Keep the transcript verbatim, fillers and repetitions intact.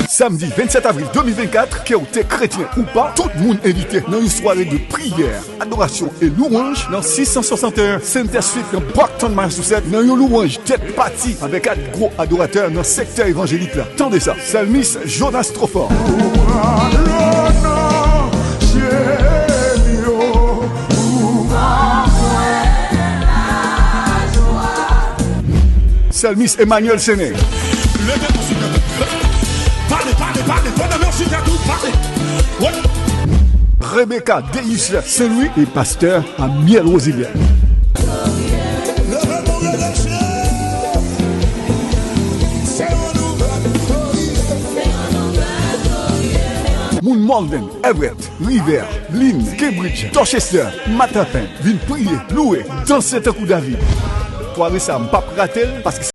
Samdi vennsèt avril de mil vennkat, ke w te kretyen ou pa, tout moun envite nan yon sware de priyè, adorasyon e louwanj nan sis san swasanteyen Center Street nan Brockton, Massachusetts, nan yon louwanj tèt pati avèk kat gwo adoratè nan sektè evanjelik la. Tande sa, Psalmiste Jonas Trofort. Psalmiste Emmanuel Sene. Leve mwen sou tèt ou. Pale, pale, pale. Pandan mwen sou tèt ou, pale. Rebecca Deus Saint-Louis e pastè Amiel Rosilien. Leve mwen releche. Se yon nouvèl. Moun Malden, Everett, River, Lynn, Cambridge, Dorchester, Mattapan, vin priye, louwe, danse tankou David. Sware sa, m p ap rate l, paske